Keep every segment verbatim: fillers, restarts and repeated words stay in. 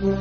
ཨེ་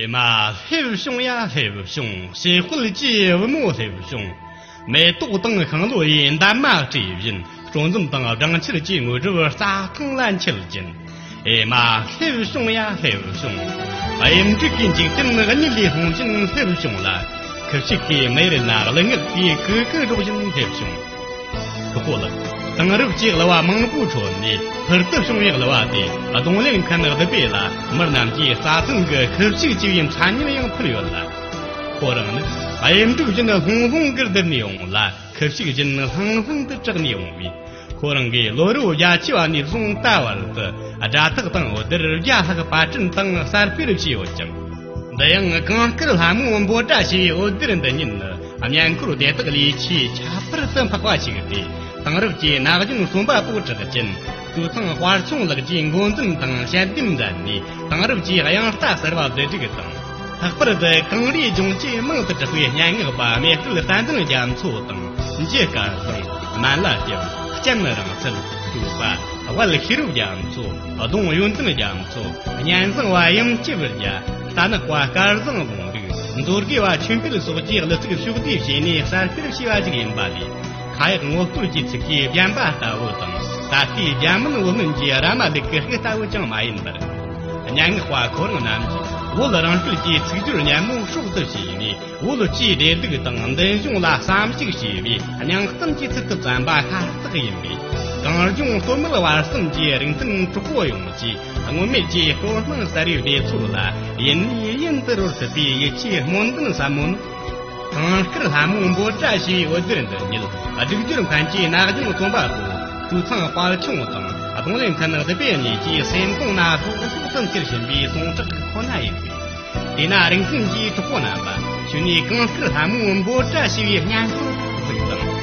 མ། སླེབས་བྱུང་ཡ། སླེབས་བྱུང་། ཞེ་དཔལ་གྱི་བུ་མོ་སླེབས་བྱུང་། མེ་ཏོག་དང་ཤིང་ལོ་ཡི་འདབ་མ་སྤྲས་བཞིན། སྤྲོ་འཛུམ་དང་སྦྲང་ཆར་གྱི་ངོ་སྒྲིབ་རྩྭ་ཐང་ལ་འཁྱིལ་ཅིང་། ཨེ་མ། སླེབས་བྱུང་ཡ། སླེབས་བྱུང་། གཡུ་འབྲུག་གི་འཇིག་རྟེན་གཉིད་ལས་སློང་བཞིན་སླེབས་བྱུང་ལ། ཁུ་བྱུག་གི་མེ་རི་ན་གླུ་ངག་གིས་ཀུ་ཀུ་སྒྲོག་བཞིན་སླེབས་བྱུང་། གྲོགས་པོ་ལགས། དེང་རབས་ཀྱི་གླུ་བ་མང་པོའི་ཁྲོད་ནས་ཕུལ་དུ་བྱུང་བའི་གླུ་བ་དེ་རྡུང་ལེན་མཁན་བདུད་བྷེ་ལ་མི་རྣམས་ཀྱིས་རྩྭ་ཐང་གི་ཁུ་བྱུག་ཅེས་པའི་མཚན་སྙན་ཡང་ཕུལ་ཡོད་ལ། ཁོ་རང་ནི་གཡུ་འབྲུག་བཞིན་ལྷུང་ལྷུང་གིས་བརྡིབས་ནས་ཡོང་ལ། ཁུ་བྱུག་བཞིན་ལྷང་ལྷང་དུ་གྲགས་ནས་ཡོང་བས། ཁོ་རང་གིས་ལོ་རབས་བརྒྱད་ཅུ་བ་ནས་བཟུང་ད་བར་དུ་སྒྲ་ཐག་དང་འོད་སྡེར་བརྒྱ་ལྷག་པར་སྐྲུན་དང་གསར་སྤེལ་བྱས་ཡོད་ཅིང་། འདི་ཡང་གངས་དཀར་ལྷ་མོའི་འབོད་སྒྲ་ཞེས་པའི་འོད་སྡེར་འདི་ཉིད་ནི། སྙན་འཁོར་དེ་དག་ལས་ཆེས་ཁྱད་པར་དུ་འཕགས་པ་ཞིག་སྟེ། དེང་རབས་ཀྱི་ན་གཞོན་རྩོམ་པ་པོ་གྲགས་ཅན་ཀྲུའུ་ཚང་དཔལ་འཁྱོངས་ལགས་ཀྱིས་འགོ་འཛིན་དང་དཔྱད་འདེམས་མཛད་ནས། དེང་རབས་ཀྱི་དབྱངས་རྟ་གསར་བ་བསྡུ་སྒྲིག་དང་། ལྷག་པར་དུ་གངས་རིའི་ལྗོངས་ཀྱི་མང་དུ་གྲགས་པའི་སྙན་ངག་པ་མེ་སྤྲེལ་བསྟན་འཛིན་རྒྱ་མཚོ་དང་། འཇུ་སྐལ་བཟང་། སྨན་བླ་སྐྱབས། ལྕམ་རིང་བསིལ། སྤྲུལ་པ། དཔལ་ཤེས་རབ་རྒྱ་མཚོ། ལྡོང་ཡོན་ཏན་རྒྱ་མཚོ། གཉན་བཟང་བ་ཡུམ་སྐྱིད་པར་རྒྱལ། རྟ་ནག་པ་སྐལ་བཟང་དགུང་འབྲུག། མཛོད་དགེ་བ་ཆོས་འཕེལ་སོགས་ཀྱིས་གླུ་ཚིག་ཕྱོགས་བསྡུས་བྱས་ནས་གསར་སྤེལ་བྱས་པ་ཞིག་ཡིན་པ་ལས། ཁ་ཡག་ངོ་སྤྲོད་ཀྱི་ཚིག་གིས་བརྒྱན་པ་ལྟ་བུ་དང་། ད་ལྟའི་རྒྱ་མིན་བོད་མིན་གྱི་ར་མ་ལུག་གི་གཤིས་ལྟ་བུ་ཅང་མ་ཡིན་པར། སྙན་ངག་པ་ཁོ་རང་རྣམས་ཀྱིས་བོད་རང་སྐད་ཀྱི་ཚིག་སྦྱོར་སྙན་མོ་སྲོག་ཏུ་བྱས་ནས། བོད་སྤྱིའི་བདེ་སྡུག་དང་མདུན་ལྗོངས་ལ་བསམ་གཞིག་བྱས་པའི་སྙིང་གཏམ་གྱི་ཚུལ་དུ་བརྩམས་པ་ཤ་སྟག་ཡིན་པས། གངས་ལྗོངས་སྟོད་སྨད་བར་གསུམ་གྱི་རིག་འཛིན་གྲོགས་པོ་ཡོངས་ཀྱིས་སྔོན་མེད་ཀྱི་སྤྲོ་སྣང་གསར་བའི་བདེ་ཚོར་ལ་ཡིད་ནས་ཡིད་དུ་རོལ་ཐུབ་པའི་ཡིད་ཆེས་སྨོན་འདུན་ཟབ་མོ་ནི། གངས་དཀར་ལྷ་མོའི་འབོད་སྒྲ་ཞེས་པའི་འོད་སྡེར་འདི་ཉིད་སྒྲིག་སྦྱོར་མཁན་གྱི་ན་གཞོན་རྩོམ་པ་པོ་ཀྲུའུ་ཚང་དཔལ་འཁྱོངས་དང་། རྡུང་ལེན་མཁན་བདུད་བྷེ་གཉིས་ཀྱིས་སེམས་གཏིང་ན་ལྷོག་ལྷོག་ཏུ་འཚེར་བཞིན་པའི་ཟུངས་ཁྲག་ཁོ་ན་ཡིན་པས། དེས་ན་རིག་འཛིན་གྱི་གྲོགས་པོ་རྣམ་པ། ཁྱོད་ནས་གངས་དཀར་ལྷ་མོའི་འབོད་སྒྲ་ཞེས་པའི་སྙན་ཚིག་གཟིགས་དང་།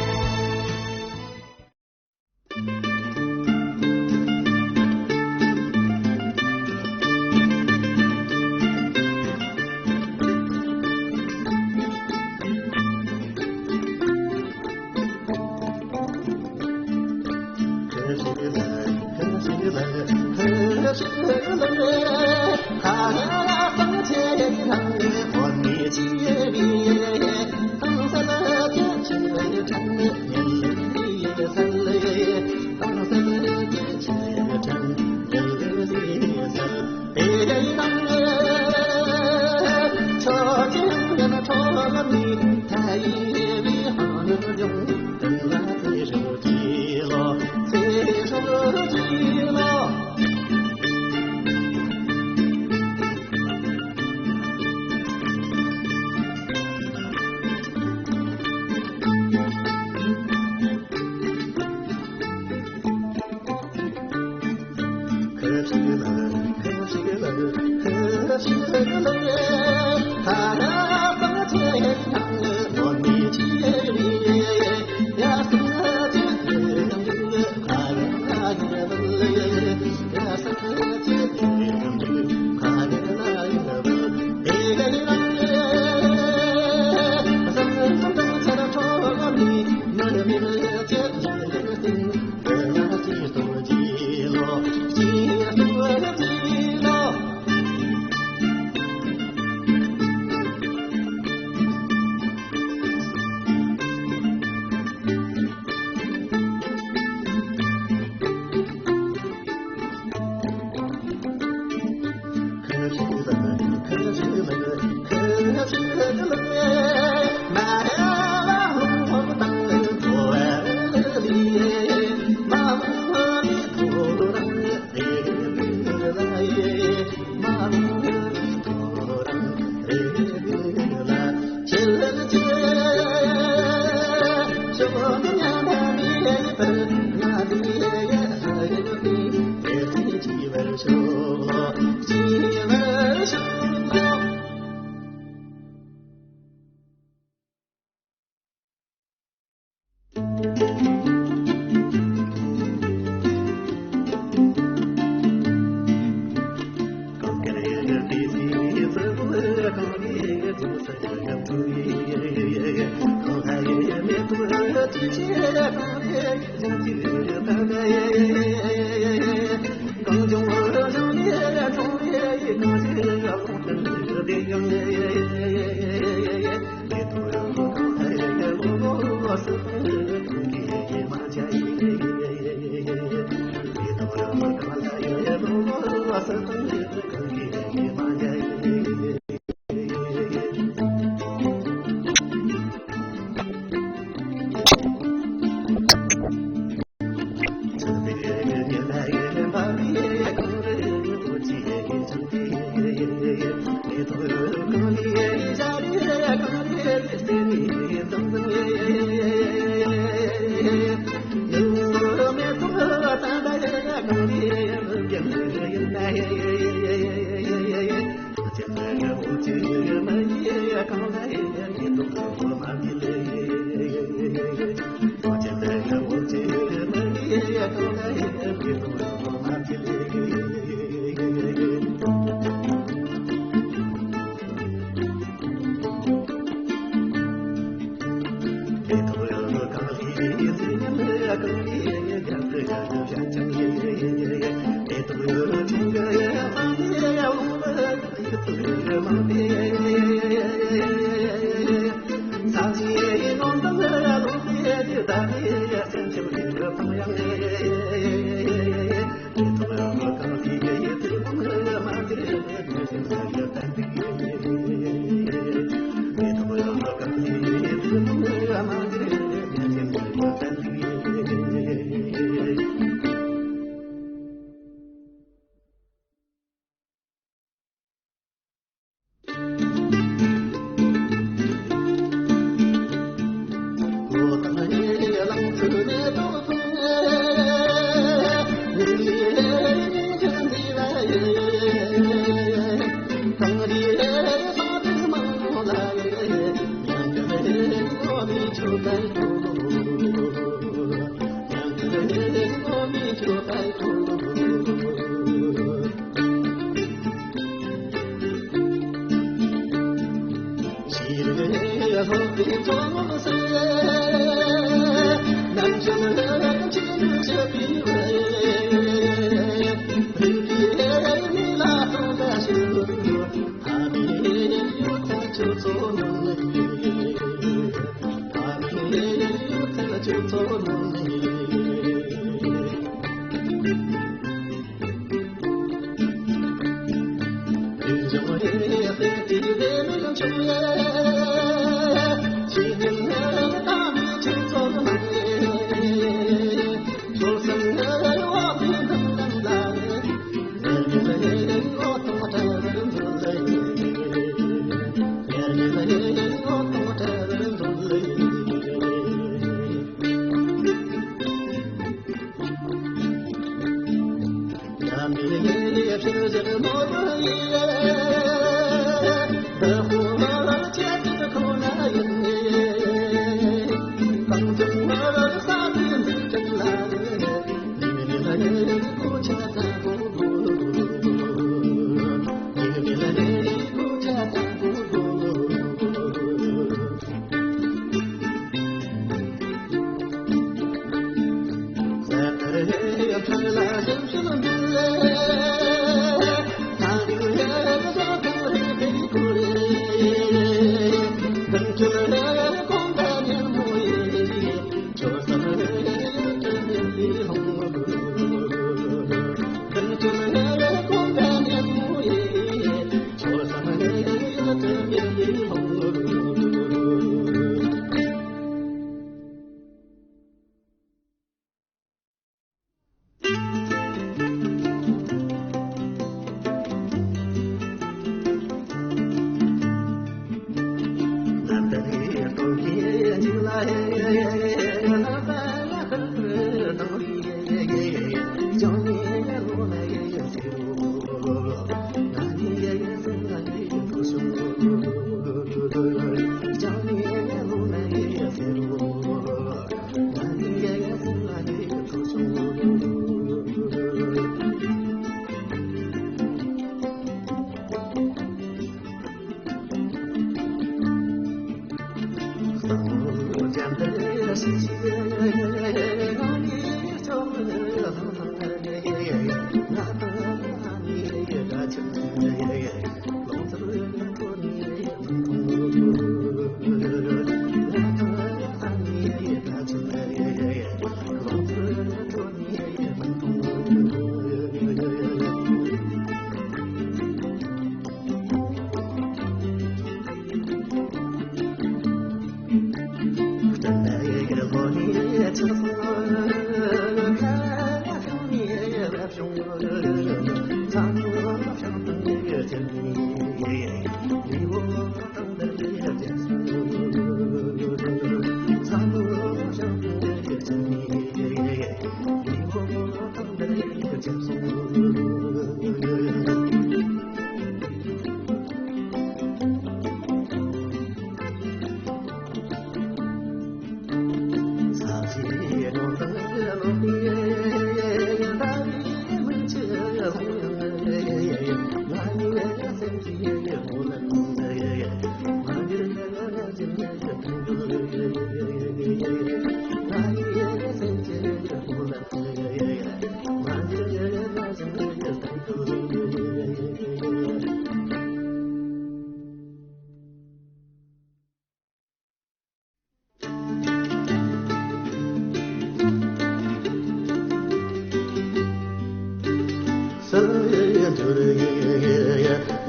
སུ་འགྱུར་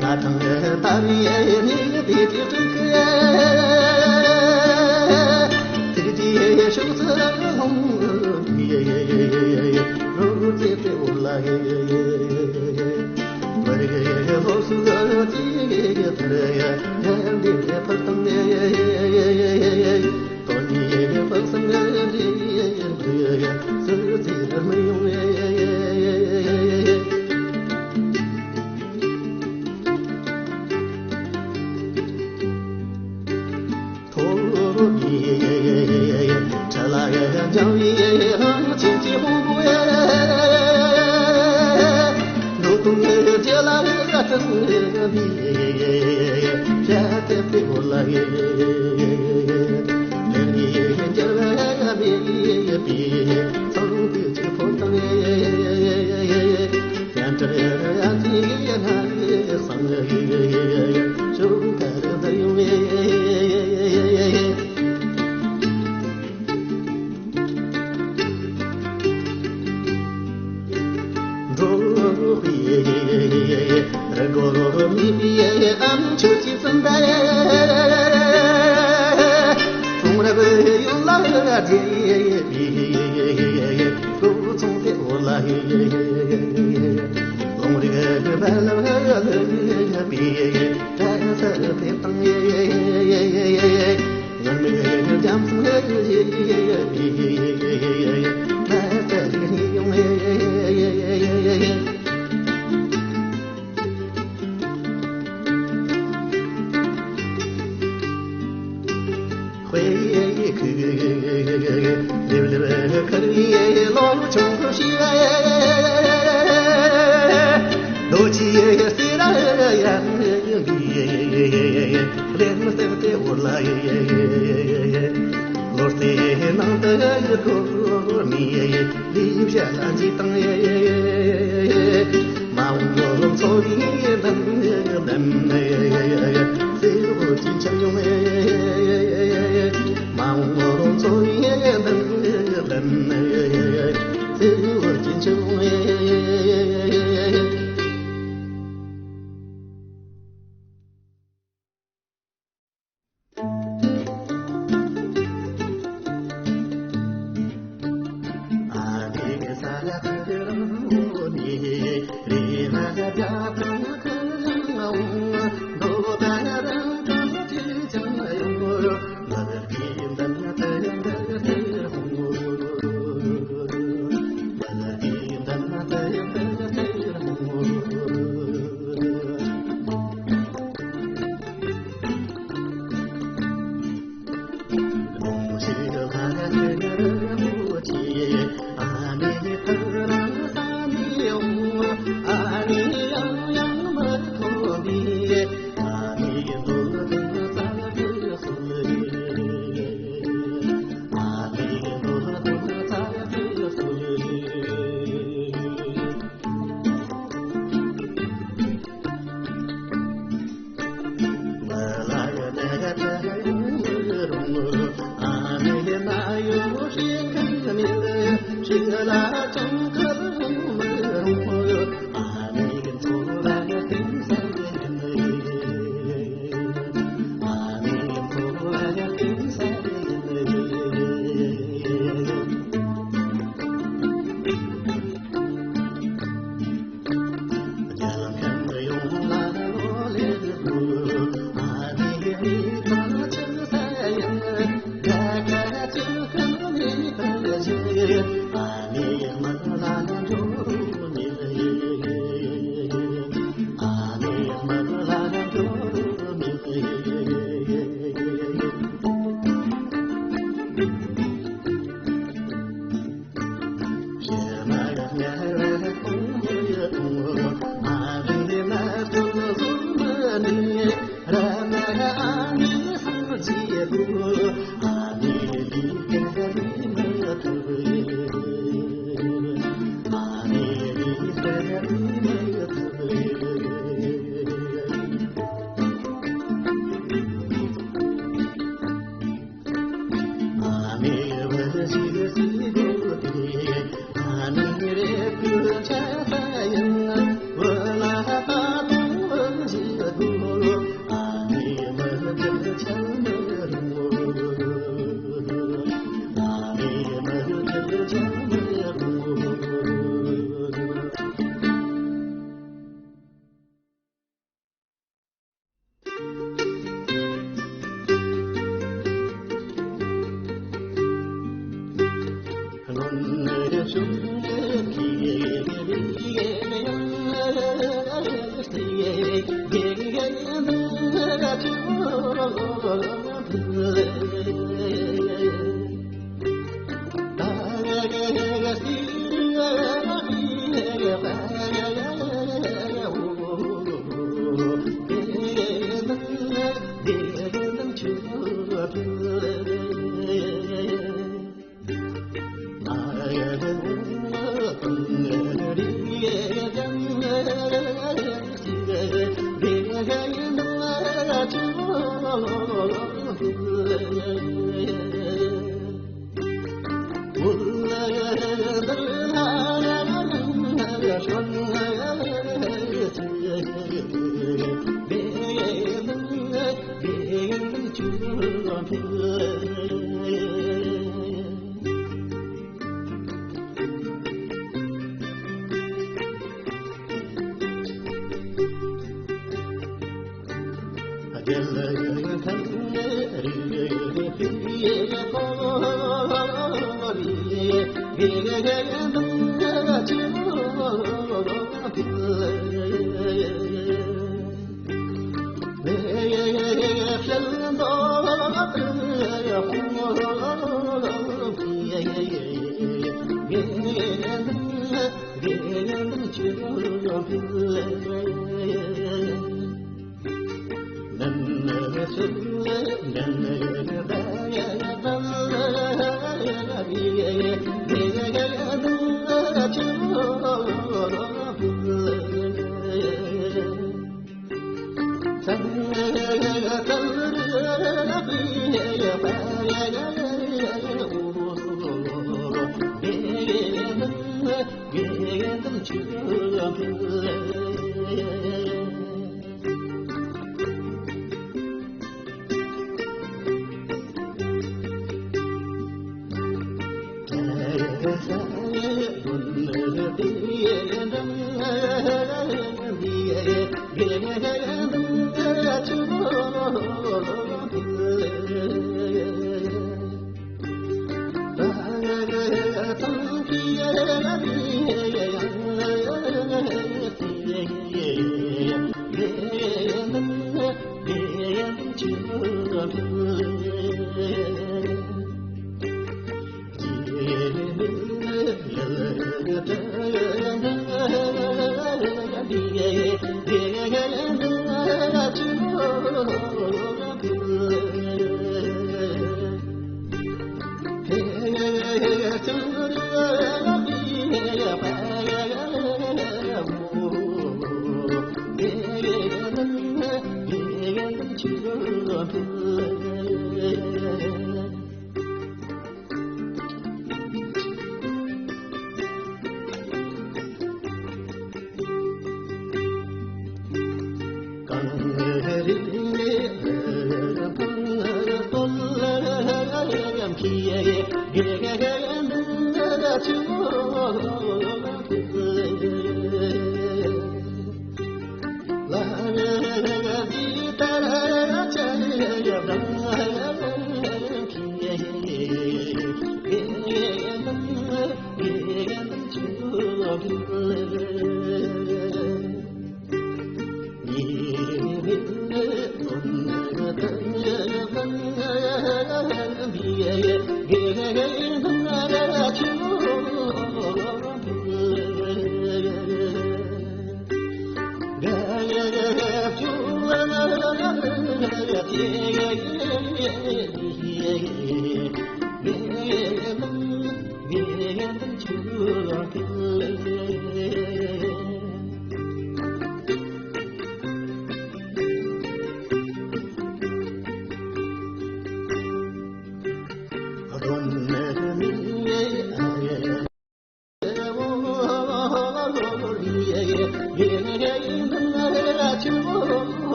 ང་དང་ལྟ་བའི་ནི་དེ་དེ་དྲུག་གི་ཐིག་ཅེས་ཕྱོགས་སུ་ལྷུང་ཡེ་ཡེ་ཡེ་ཡེ་ཡེ་རོ་རོ་ཙེ་ཙེ་འོ་ལ་ཡེ་ཡེ་ཡེ་ཡེ། མ་རིག་ཡེ་ཡེ་ལྷོ་སུ་ལ་ཅི་ཡེ་ཡེ་ཐར་ཡེ་ཡེ་འདི་ཡེ་ཕར་དང་ཡེ་ཡེ་ཡེ་ཡེ་ཡེ། དོན་ཡེ་ཕག་སང་ཡེ་ཡེ་ཡེ་ཡེ་ཡེ་སུ་ཙི་ར་མི་ཡོང་ཡེ་ཡེ་ཡེ་ཡེ་ཡེ།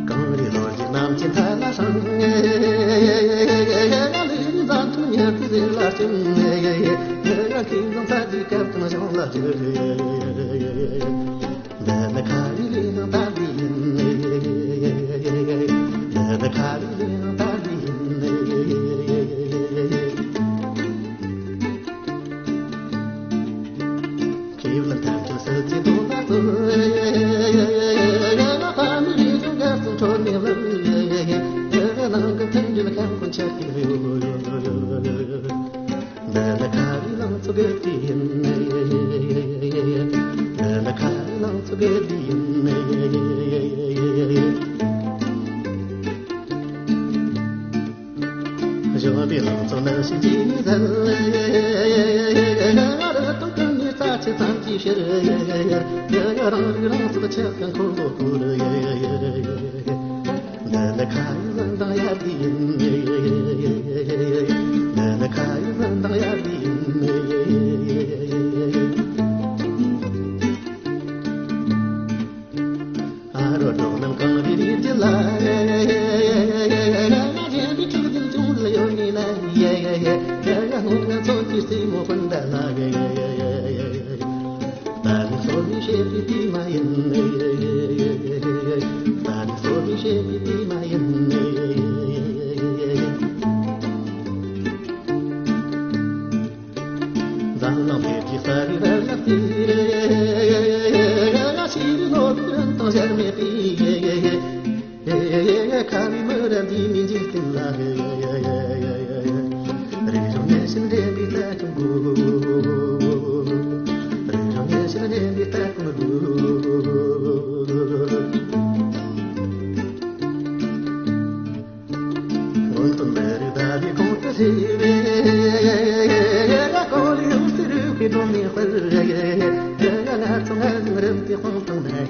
གངས་རི་ལོ་རྒྱུས་རྣམས་ཀྱི་མཐའ་ལ་སྲུང་། ལས་རིགས་འཛམ་གྲུ་ཉག་གི་རི་ལ་བསྐྱོད། ཁྱེད་རང་ཁྱིམ་བཟང་ས་དེའི་སྐབས་དང་གཞུང་ལ་བསྒྱུར། འདི་ནི་ཁ་རི་ལི་ནང་ད་འདི་ཡིན། འདི་ནི་ཁ་རི་ལི་ནང་ད་འདི་ཡིན། ཁྱེད་ལ་ཐམས་ཅད་སྲིད་ཀྱི་དོན་དག་ཚོ། ཕ་མའི་རིགས་གཞུང་དགའ་སོང་ཁྲོ་ནས་ལབ། ནང་གི་མཐུན་སྒྲིལ་ཁམས་ཀུན་ཆགས་ཀྱི་ཡོད། འདི་ནི་ཁ་རི་ལང་ཚོ་གི་དུས་ཡིན། འདི་ནི་ཁ་རི་ལང་ཚོ་གི་དུས་ཡིན། གཞོན་པའི་ལང་ཚོ་ནང་ཞིག་ཅིག་ནི་ཟད། ང་རུ་སྟོང་ཀུན་ནི་རྩ་ཆེ་ཙམ་གྱིས་ཕྱིར། རང་རིགས་རང་སྲོག་ཆགས་ཀྱང་འཁོར་ལོ་བསྐོར། འདི་ནི་ཁ་ཡི་བཟའ་ཟླ་ཡ་དེ་ཡིན། འདི་ནི་ཁ་ཡི་བཟའ་ཟླ་ཡ་དེ་ཡིན། ཨ་རོ་འབྲོག་རྣམས་གངས་རིའི་རི་རྒྱུད་ལ། གཞན་པའི་ཕྲུག་འདི་ཅུང་ཟད་ཡོད་ངེས་ན། སྔོན་ང་ཚོ་གི་རྩེ་མོ་སྤུན་ཟླ་ལ། ད་ནི་སོ་མི་ཤེས་པའི་དུས་མ་ཡིན། ད་ནི་སོ་མི་ཤེས་པའི་དུས་མ་ཡིན། འཛམ་གླིང་འདིར་གྱི་ས་རི་ར་ལ་སྟེ། ཡར་མེད་པའི། ཁ་བའི་མི་རབས་འདིའི་མི་འཇིག་རྟེན་ལ། རིག་གཞུང་ཉམས་ཞིབ་འདྲེན་པའི་རྩ་ཁྲིམས་དགོས། རིག་གཞུང་ཉམས་ཞིབ་འདྲེན་པའི་རྩ་ཁྲིམས་དགོས། སྔོན་བཏོན་མི་རིགས་ཟླ་བའི་གོང་དུ་སླེབས། གོ་ལའི་འོད་ཟེར་རུབ་པའི་སྒྲོན་མེ་སྤར། ང་ཚོ་ང་རང་རིམ་གྱིས་སྤངས་བཏང་ནས།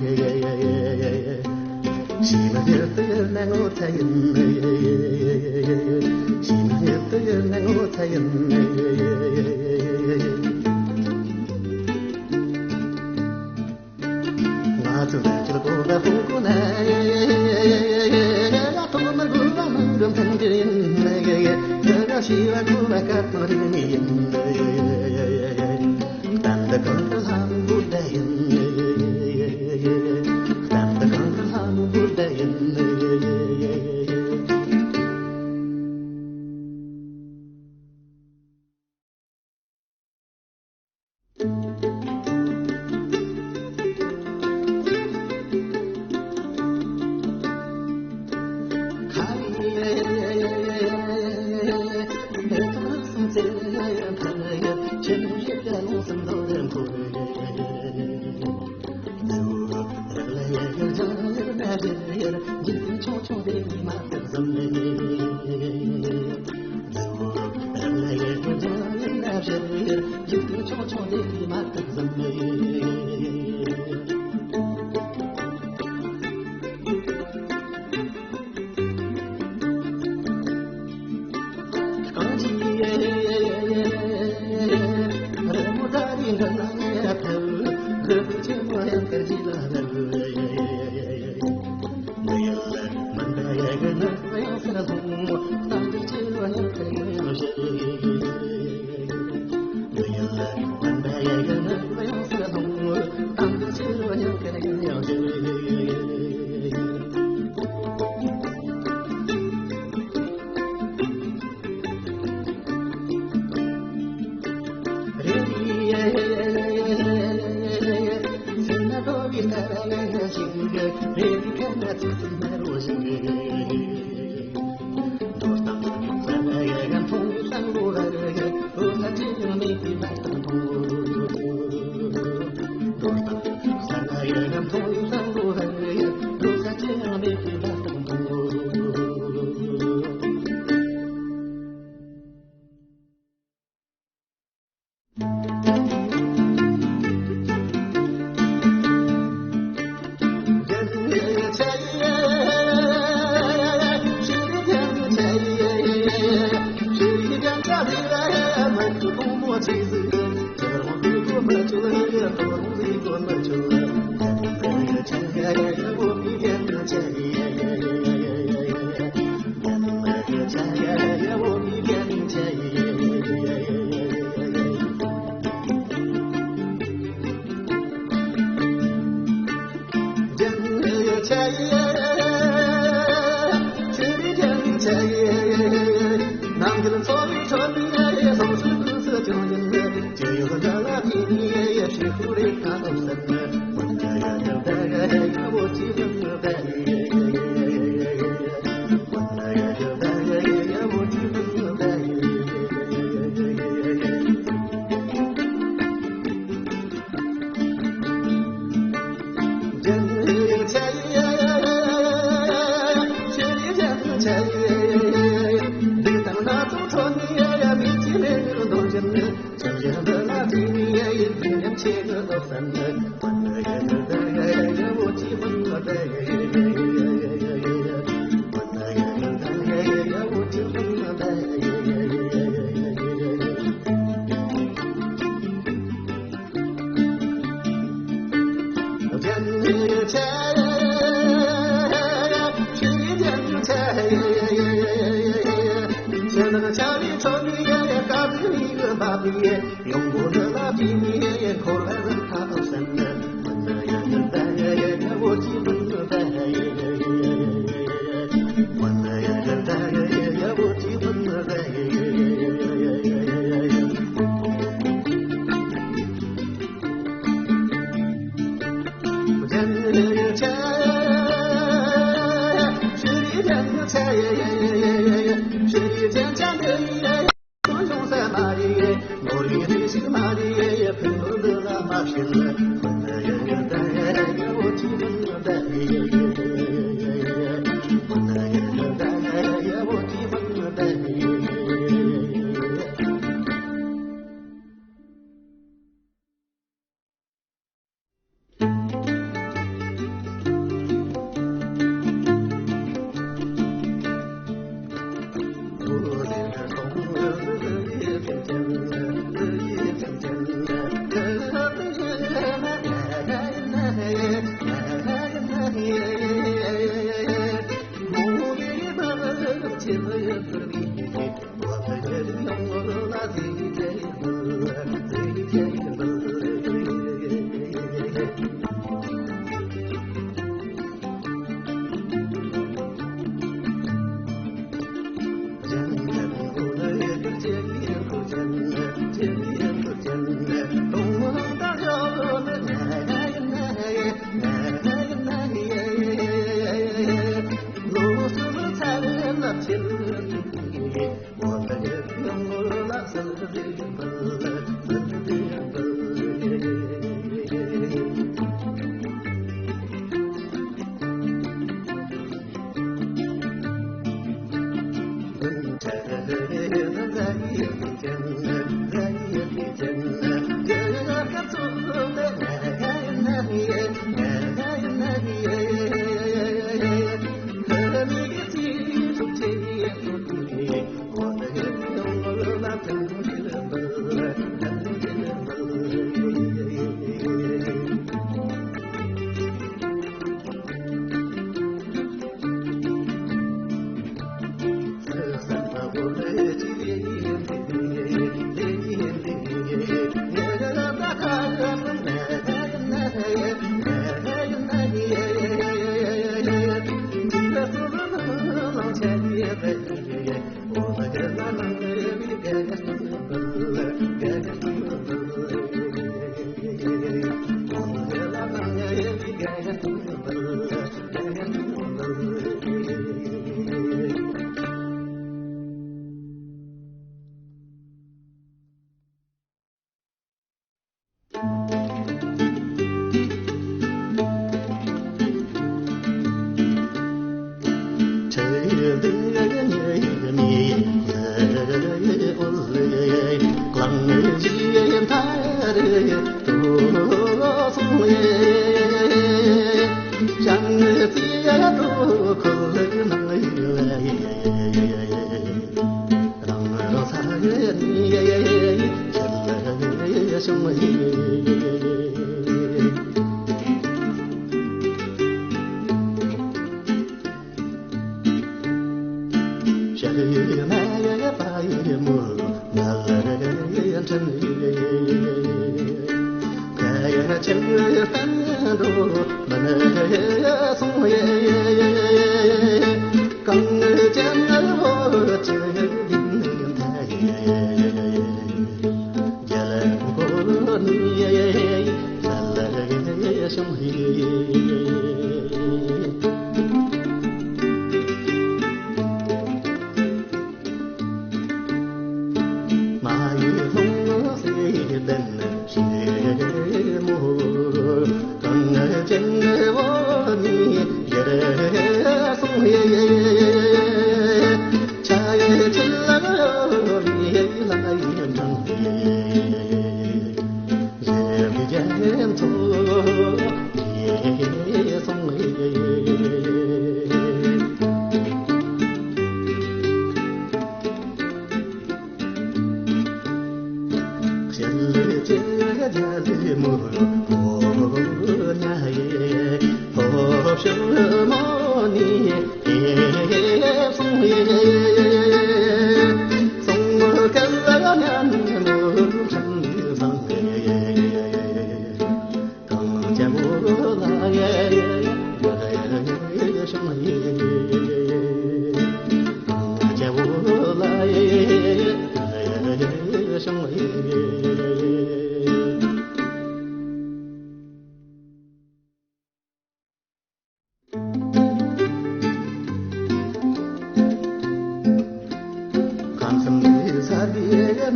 ཕྱི་མ་ཉིད་དུ་ཡོད་ན་ངོ་ཚ་ཡིན། ཕྱི་མ་ཉིད་དུ་ཡོད་ན་ངོ་ཚ་ཡིན། ང་ཚོ་ལ་ཁྱེད་གོ་བ་ཧུ་གོ་ན། ཐོག་མར་དགོས་པ་མང་རུ་མཐུན་འགྱུར་ཡིན། ཤེས་པ་གོ་བ་སྐབས་དང་རིག་གནས་ཡིན། གཏམ་འདི་གང་དུ་ལྷམ་བུ་འདྲ་ཡིན། གཏམ་འདི་གང་དུ་ལྷམ་བུ་འདྲ་ཡིན།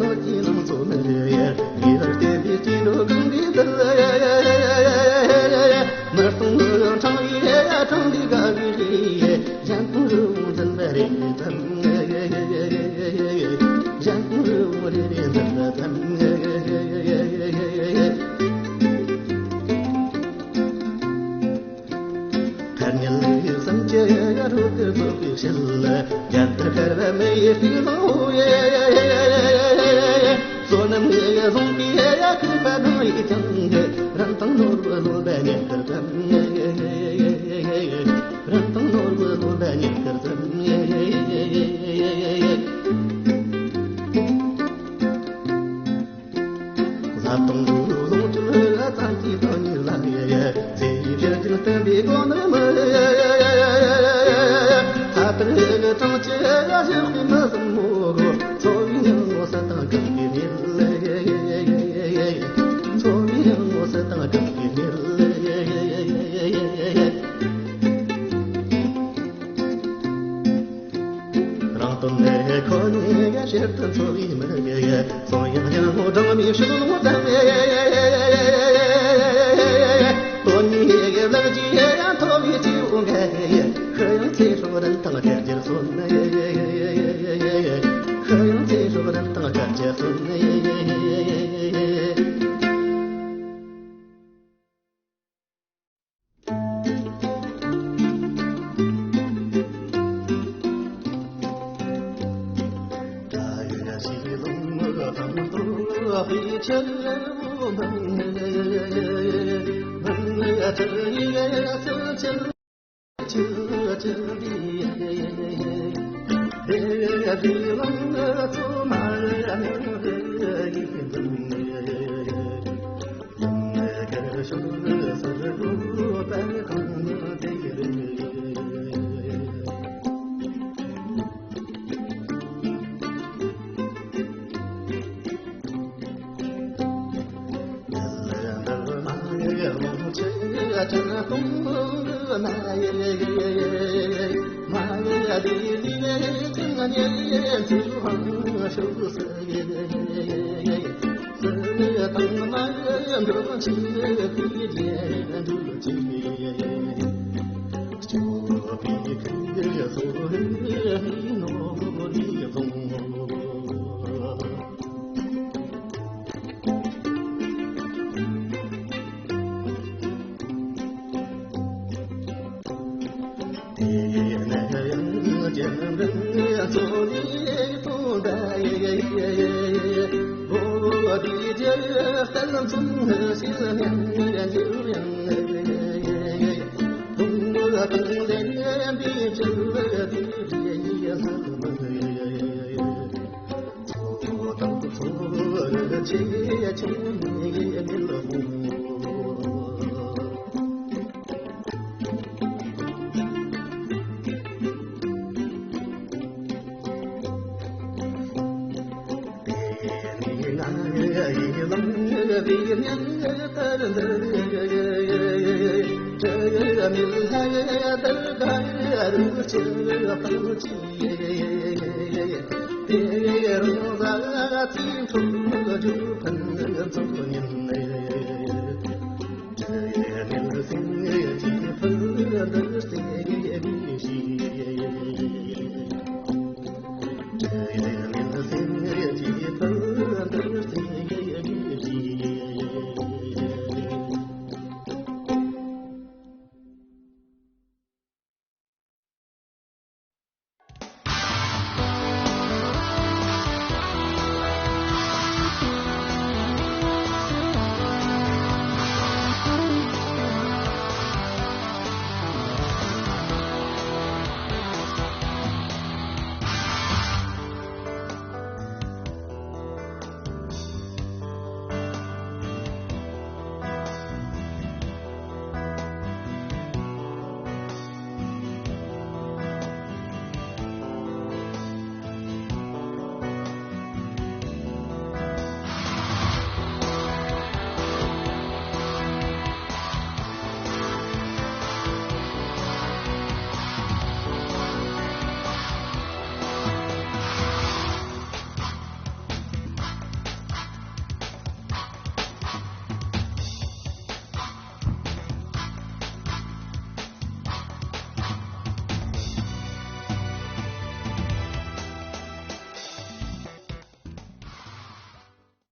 ལོ་ཀྱི་ལང་ཚོ་མི་རེ་ཡེ་ཡི་ལ་བརྟེན་པའི་སྐྱེ་འགྲོ་གང་གི་འདི་ལ་མི་སྟོང་འཕྲང་བའི་འཕྲང་འདི་ག་གི་རེ་ཡེ་གཞན་དང་རི་བོ་འཛིན་པ་རེ་ཙམ། གཞན་དང་རི་བོ་རེ་རེ་འཛིན་པ་ཙམ། ཁ་ཉལ་བསམ་གྱི་རོ་ཀི་ཚོགས་ཀྱི་ཞལ་ལ་རྒྱན་དུ་ཁར་བ་མི་ཡི་ཤིང་ལོ་ཡེ། བསོད་ནམས་ངེས་བཟུང་གི་ཡ་ཁུ་པ་ནང་ཡི་ཀྱང་རང་དང་ནོར་བུ་ལོ་ལ་ཉེ་ཁར་ཙམ། རང་དང་ནོར་བུ་ལོ་ལ་ཉེ་ཁར་ཙམ། བཟའ་བཏུང་ལོངས་སྤྱོད་ལ་ཙམ་གྱི་དོན་ཉིད་ལ་ཡེ། ཚེ་ཡི་རྒྱུ་རྒྱུན་བསྟན་པའི་སྒོ་ནས་མི་ཡེ། ཐ་དར་གྲངས་ཀྱི་བཞག་པའི་མི་བཟང་མོ་གོ། འཚོ་བའི་ངང་ངོ་ས་དང་གྲགས་པའི་མེ་ལ་ཡེ། འཚོ་བའི་ངང་ངོ་ས་དང་གྲགས་པའི་མེ་ལ་ཡེ། རང་དོན་ལས་ཁོ་ནས་ཕྱིར་དུ་འཚོ་བའི་མི་ཡེ། སོ་ཡང་ཡང་སྦྲང་མའི་ཕྱོགས་ལུང་དང་། དོན་གཉིས་ལག་གིས་ཡང་ཐོབ་པའི་སྐྱེ་བོ་ངས། ཤི་ཡང་ཚེ་སྲོག་རིན་ཐང་ཁྲལ་གྱིས་གསོན། ཤི་ཡང་ཚེ་སྲོག་རིན་ཐང་ཁྲལ་གྱིས་གསོན།